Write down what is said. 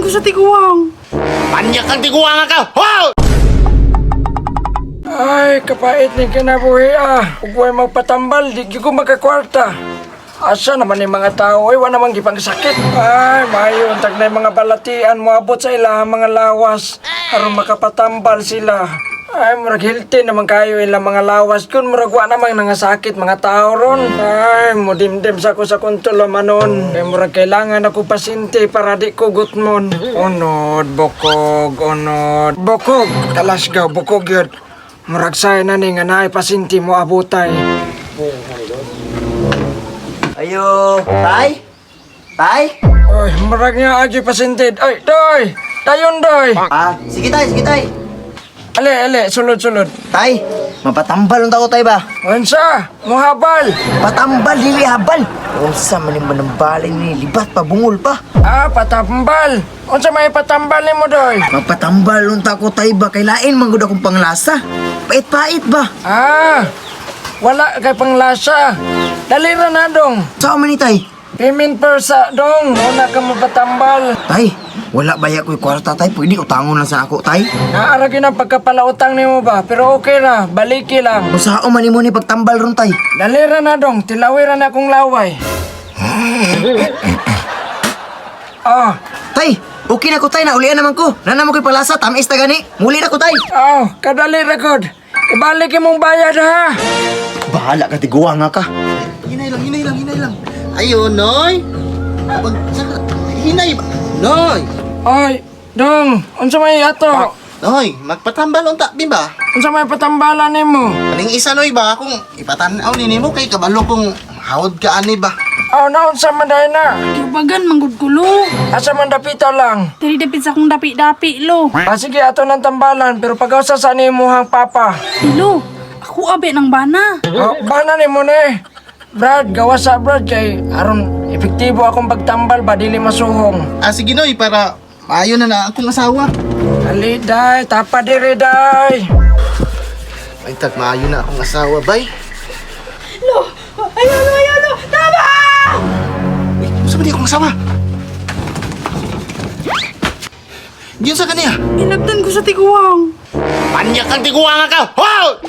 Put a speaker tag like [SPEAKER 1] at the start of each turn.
[SPEAKER 1] ko sa tiguang.
[SPEAKER 2] Manyak kang tiguang ka! Wow!
[SPEAKER 3] Ay, kapait ni kinabuhi ah. Ug way magpatambal, di gyud ko magkakwarta. Asa naman ni mga tao, ay wala namang gipangsakit. Ay, maayo untag na mga balatian moabot sa ilahang mga lawas aron makapatambal sila. Ay, murag healthy naman kayo ilang mga lawas kun murag wa namang nangasakit mga tao ron. Ay, mudimdim sa ko sa kuntulamanon. Kay murag kailangan ako pasyente para di ko gutmon. Unod, bukog, unod, bukog. Kalasgaw, bukog yun. Murag say na ni nga naay pasyente mo abutay.
[SPEAKER 4] Ayo, tay? Tay?
[SPEAKER 3] Ay, murag nga agi pasyente. Ay, doy! Dayon, doy!
[SPEAKER 4] Ah, sige tay, sige tay.
[SPEAKER 3] Ale, ale, sulod, sulod.
[SPEAKER 4] Tay, mapatambal unta ko tay ba?
[SPEAKER 3] Unsa? Muhabal!
[SPEAKER 4] Patambal dili habal. Unsa man ni manambalay ni libat pa bungol pa.
[SPEAKER 3] Ah, patambal! Unsa may patambal nimo, doy?
[SPEAKER 4] Mapatambal unta ko tay ba kay lain man gud akong panglasa. Pait-pait ba?
[SPEAKER 3] Ah, wala kay panglasa. Dali ra na dong.
[SPEAKER 4] Sao man ni tay?
[SPEAKER 3] Payment per sa dong. Una ka mapatambal.
[SPEAKER 4] Tay, wala ba ya ko'y kwarta tay? Pwede utangon lang sa ako tay.
[SPEAKER 3] Naara gyud ang pagkapalautang nimo ba? Pero okay ra, baliki lang.
[SPEAKER 4] Unsa man nimo ni pagtambal ron tay?
[SPEAKER 3] Dali ra na dong, tilawi ra na akong laway. Ah,
[SPEAKER 4] Tay, okay na ko tay, naulian naman ko. Nana mo ko'y palasa, tamis ta gani. Muli na ko tay.
[SPEAKER 3] ah, kadali ra gud. Ibalik imong bayad ha.
[SPEAKER 4] Bahala ka tiguang nga ka.
[SPEAKER 5] Hinay lang, hinay lang, hinay lang. Ayun, Noy. Pag, hinay ba? Noy!
[SPEAKER 3] Oy, dong, unsa may ato?
[SPEAKER 5] Noy, magpatambal unta, di ba?
[SPEAKER 3] Unsa may patambalan nimo?
[SPEAKER 5] Kaning isa, Noy ba? Kung ipatanaw ni nimo kay kabalo kung hawod ka ani ba?
[SPEAKER 3] Aw, na unsa man dai na?
[SPEAKER 1] Giubagan manggod ko lo.
[SPEAKER 3] Asa man dapita lang?
[SPEAKER 1] Diri dapit sa akong dapi-dapi lo.
[SPEAKER 3] Ah, sige, ato ng tambalan, pero pag-usa sa nimuhang papa.
[SPEAKER 1] Ilo, ako abe ng bana.
[SPEAKER 3] Oh, bana ni mo ni. Brad, gawa sa Brad kay aron epektibo akong pagtambal ba dili masuhong.
[SPEAKER 5] Ah, sige, Noy, para maayo na na akong asawa.
[SPEAKER 3] Ali day, tapa diri day.
[SPEAKER 5] Ay, tag, maayo na akong asawa, bay.
[SPEAKER 1] Lo, ayaw lo, ayaw lo. Tama!
[SPEAKER 5] Uy, saan ba di akong asawa? Diyan sa kaniya.
[SPEAKER 1] Hinabdan ko sa tiguang.
[SPEAKER 2] Manyak kang tiguang ka! Wow!